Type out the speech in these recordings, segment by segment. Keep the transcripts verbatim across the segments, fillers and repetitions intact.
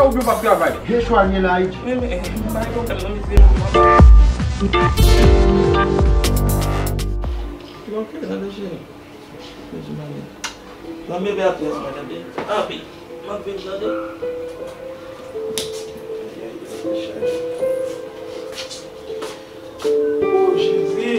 Oubyen w p ap travay? Joshua, li la, Haiti. Men, men, m bay pwoblèm nan, mesye. Ok, tande, cheri. Mesye, tande. Nan men bè a pyès mwen, tande. Anpil. M ap vin, tande. Oh, Jezi.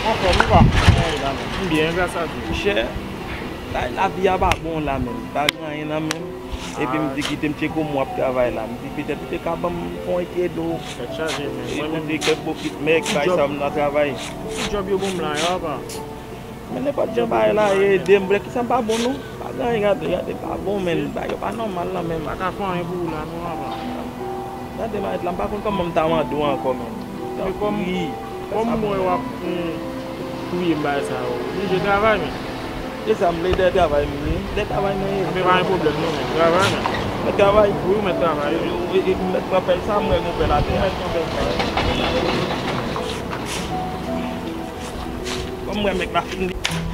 Anfòm ou pa? M byen, gras a Dye. Monchè, la, lavi a pa bon la menm. Pa gen anyen nan menm. Epi m di kite m tcheke w, m w ap travay la. M di petèt ou te ka ban m fon eke do. Tèt chaje, men. Mwen menm. Ekoute kèk bokit mèg, bay sa m nan travay. Ki djòb yo ban m la, yo, apa? Men nenpòt jan bagay la ye, ede m, vre kisa m pa bon non? Pa gen anyen, gade, gade, pa bon, men bagay yo pa nòmal la menm. Pa ka fè anyen pou ou la non, apa. Gade, mayèt la, m pa konn kòman m ta mande w ankò, men. Tanpri, fè sa pou mwen. Kòm m wè w ap, eh, touye m bagay sa yo, oblije travay, men. E sa, m vle dèyè travay m ye, dèyè travay mwen ye. Anben, pa gen pwoblèm non, men. Travay, men. Mèt travay? Wi, ou mèt travay, wi. E, e, e, m mèt pran pèl sa, m wè gon pèl atè a. Ou mèt pran pèl sa, wi. Kòm m wè nèg la fin.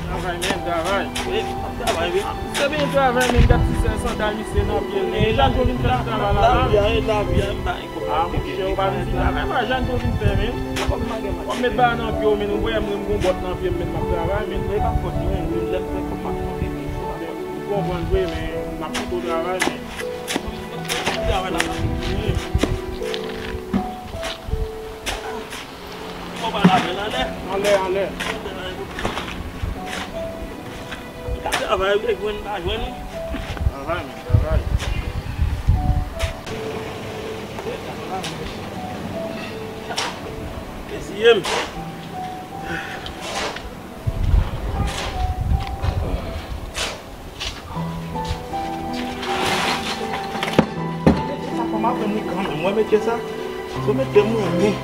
Travay, men, travay. Wi, m ap travay, wi. Se byen travay, men, gad ti sèl sandal misye nan pye l, men. E jan l vin fè travay la, la. Lavi a, e lavi a, m bay kòb. A, monchè, ou pa vin travay, pa jan l vin fè, men. Kòm m pa gen. W ap met bagay nan pye w, men, ou wè, mwen, m gon bòt nan pye m, men, m ap travay, men. E pa fòt mwen, men, lè m fè kòb m ap konte, men, se pa fòt mwen. M konprann vre, men, m ap kite w travay, men. Travay la, pa fini. Fò pa lave l anlè. Anlè, anlè. Ka travay, wi, jwenn pa jwenn, wi. Travay, men, travay. Eseye m. Sa fè m aprann li kanmenm. Mwen, metye sa, se yon metye m renmen.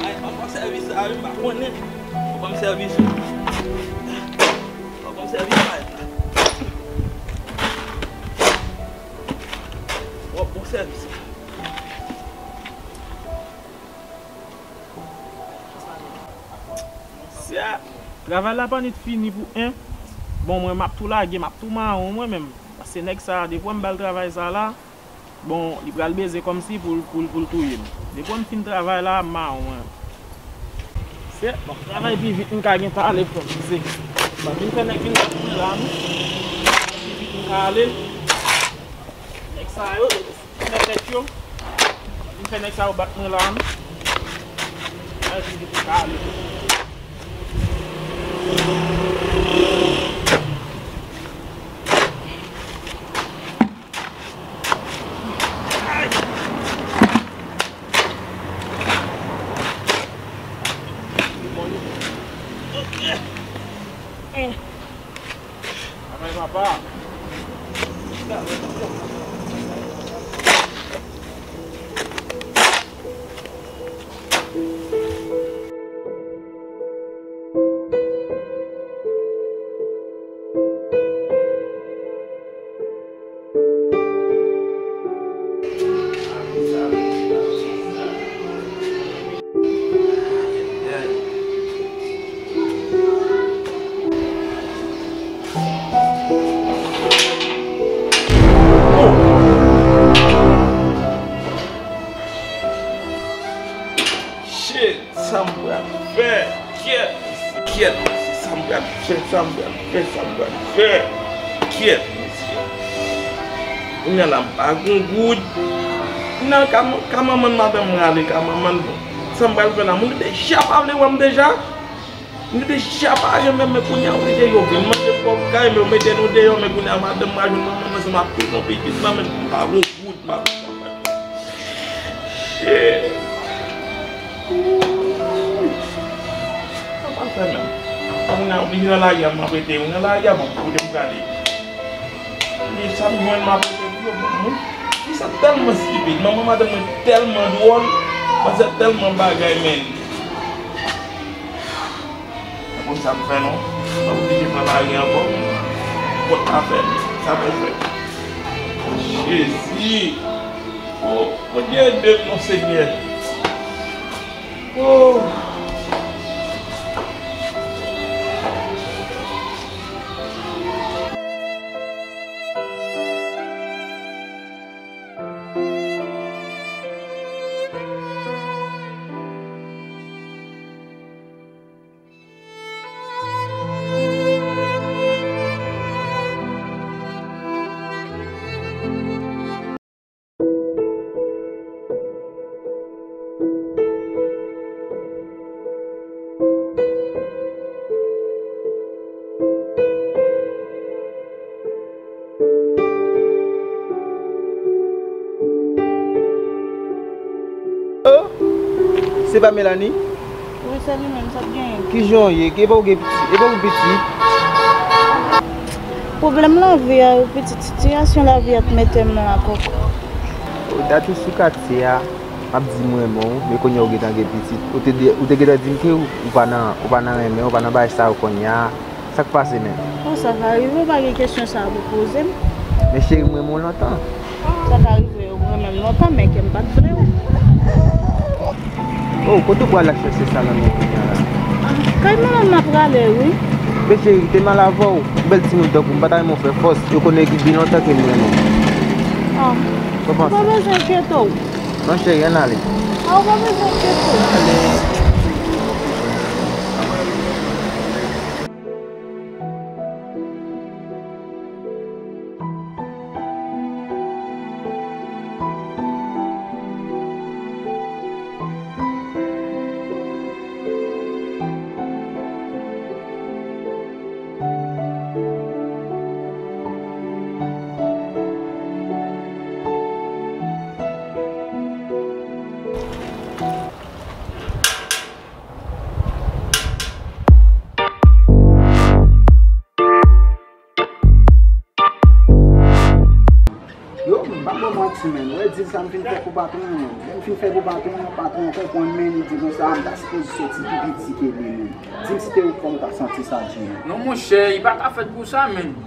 Ay, ban m sèvis la, wi, m pa konnen. Ban m sèvis, wi. Ban m sèvis la. Bon, bon sèvis. Sya, travay la pa nèt fini pou en. Bon, mwen, m ap tou lage, m ap tou mawon mwen menm. Paske nèg sa, depi w wè m ba l travay sa la, bon, li pral beze kòmsi pou l, pou l, pou l touye m. Depi w wè m fin travay la, m mawon mwen. Sya, bon, travay pi vit m ka gentan ale, frè m. Se, bon, vin fè nèg vin bat mwen la, non. Pi vit m ka ale. Nèg sa yo, Fè tèt yo. M fè nèg sa yo bat mwen la, wi. Ay, ki te pale. Ay. Ok. Travay papa. Kyèt, mesye, sa m pral fè, sa m pral fè, sa m pral fè. Kyèt, mesye. Kounye a la, m pa gon goud. Nan ka, ka manman madanm mwen ale, ka manman l, bon. Sa m pral fè la, moun yo deja pa vle wè m deja. Moun yo deja pa renmen m, men kounye a, yo vin mande m kòb kay, men yo mete nou deyò, men kounye a, madanm mwen jwenn manman nan, se m ap pran pitit la, men m pa gon goud, m ap Shit. Sa pa fè menm. Kounye a, oblije nan lari a, m ap rete. Ou nan lari a, bon, kote m prale? Li sa m jwenn, m ap rete pou yo, bon, moun. Li sa tèlman stipid. Manman madanm mwen tèlman dwòl. Manzè tèlman bagay, men. Mwen konn sa m fè non. M pa oblije pran lari ankò. Pòt la fèmen. Sa pou fè? Jezi! O, Bondye ede m non, Senyè. O! Oh, se pa Melanie? Wi, se li menm, sa k genyen? Kijan w ye? Epa w gen pitit? Epa w gen pitit? Pwoblèm lavi a, wi, pitit, sitiyasyon lavi a t mete m la, kòkò. Oh, dat ou sou katye a, m ap di m renmen w, men kounye a ou gentan gen pitit. Ou te di, ou te gentan di m ke ou, ou pa nan, ou pa nan renmen, ou pa nan bagay sa yo kounye a. Sa k pase menm? Bon, sa ka rive, ou pa gen kesyon sa a pou poze m. Men cheri, m renmen w lontan. Sa ka rive, ou renmen m lontan, men kè m pa t vle w. Oh, kote w pral al chèche sa nan men kounye a la? Ah, kay manman m m ap prale, wi. Men cheri, te mal avè w. Ou bèl timoun tankou m, m pa ta renmen w fè fòs. Yo konnen ki byen lontan ke m renmen w. Ah, ou pa bezwen enkyete w. Non, cheri, ann ale. Ah, ou pa bezwen enkyete w. Ann ale. Yo, m pa ba w manti, menn. Wè, dil sa m fin fè pou patwon an, menn. Lè m fin fè pou patwon an, patwon an konprann, menn, li di konsa, m ta sipoze soti pi piti ke li, menn. Di m si te ou kòman w ta santi sa, Jimmy. Non, monchè, li pa ka fèt pou sa, menn.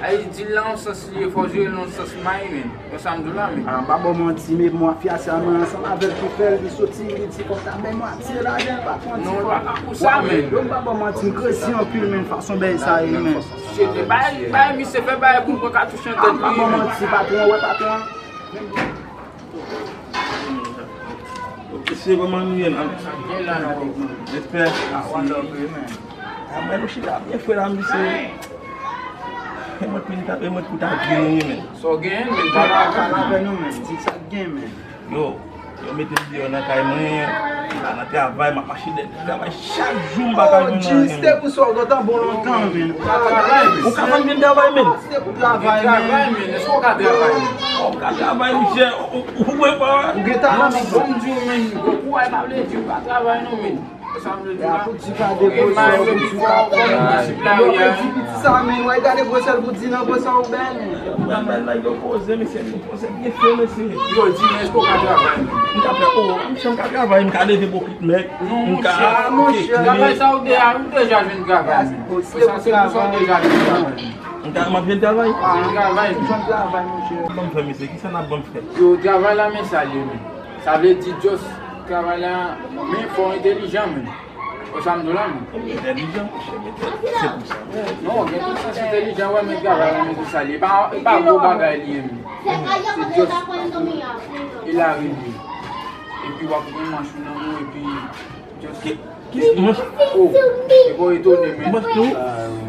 Ay, dil la, yon sans li ye, fò w jere l yon sans may, menn. Wè sa m di w la, menn. Ah, m pa ba w manti, men mafya sa, mwen ansanm avè l ki fè l, li soti, li di fò w ta bay mwatye lajan l, patwon an di fò. Non, l pa ka pou sa, menn. Yo, m pa ba w manti, m krezi anpil, menn, fason bagay sa ye, menn. Shit, bay, bay misye fè bagay pou l pran katouch nan tèt li, menn. Ah, m pa ba w manti, patwon, wè patwon an. Se kòman nou ye la? Respè. Ah, mwen nou chita byen frè la, misye. E mwen pou ta, e mwen pou ta di nou wi, men. Sa w genyen, men, pale avè nou, men. Di sa k gen, men. Yo, yo mete m deyò nan kay mwen, m pa nan travay, m ap mache dèyè travay chak jou, m pa ka jwenn anyen. Jis te pou sa w gentan bon lontan, men. Ou ka vann vin travay, men. Jis te pou travay, men. Travay, men. Èske w ka travay, men? Ou ka travay, monchè. Ou, ou, ou wè pa. Ou gentan bon di w, men. Bon, pou w pa vle di w ka travay, non, men. Sa m vle di la. Pou di pa de gwosè, pou di pa fò. Yo vle di piti sa, men, wè, gade gwosè l pou di nan gwosè w bèl. Mwen bay nèg yo poze, mesye, yo poze byen fè, mesye. Yo di, men, èske w ka travay, men? M ka fè, o, m ka travay, m ka leve bokit, men. Non, monchè, monchè. Travay sa ou de-, ou deja jwenn travay, men. Ou sanse pou sa ou deja jwenn travay. M ka, m ap jwenn travay? Ah, travay, men. Ban m fè, mesye, kisa n ap ban m fè? Yo, travay la, men sa l ye, men. Sa vle di, just, travay la, men fò w entèlijan, men. Wè sa m di w la, men. Entèlijan, monchè, men se pou sa. Non, gen tout sans entèlijan, wè, men travay la, men ki sa l ye. E pa, e pa gwo bagay li ye, men. Se just, e la, wi, wi. Epi w ap gen manch ou nan men w, epi just. Ki, Oh, e bon etone, men.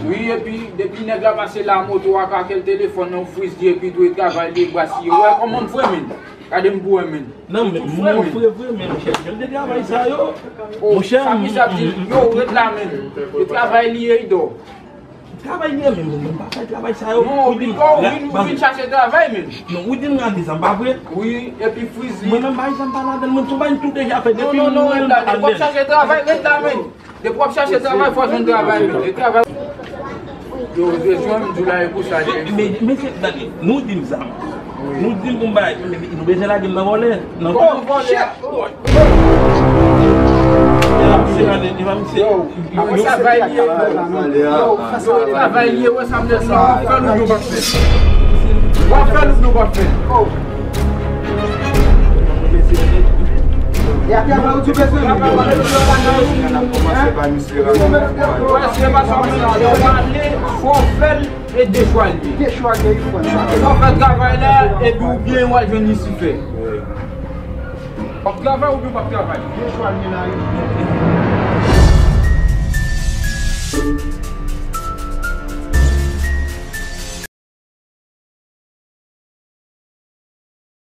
Wi, epi depi nèg la pase la, moto a ka kèl telefòn nan, friz li, epi dwe travay li, bwa siye. Wè, kòman m fwe, men? Gade m pou wè, men. Non, men, mwen fre vre, men, monchè. Jan de travay sa yo. Oh, monchè, sa ki sa di? Yo, ret la, men. E travay li ye, Idò. Travay li ye, men, mwen pa fè travay sa yo. Non, ou vin, ou vin chache travay, men. Non, ou di m gade sa, m pa vre. Wi, epi friz li. Mwen menm, pa egzanp, pa ladan, mwen, sou bagay m tou deja fè depi mwen. Non, non, non, ret la, depi w ap chache travay, ret la, men. Depi w ap chache travay, fò w jwenn travay, men. E travay. Yo, yo, jwenn m di w la, e pou sa, men, men, men, se, gade, nou di m sa. Nou di m pou m bay, men, men, nou bezwen lage m nan vòlè. Nan vòlè. Yo, yo, travay li ye, yo, yo, travay li ye, wè sa m lè sa, w ap fè l oubyen w p ap fè l. W ap fè l oubyen w p ap fè l. E api avan ou di bezwen. Wè, se pa sa m lè sa, w ale, fò w fè l e dechwalye. Dechwalye, wi, fò sa. Fò w fè travay la, epi oubyen w al jwenn Lisifè. W ap travay oubyen w p ap travay? Dechwalye la, wi.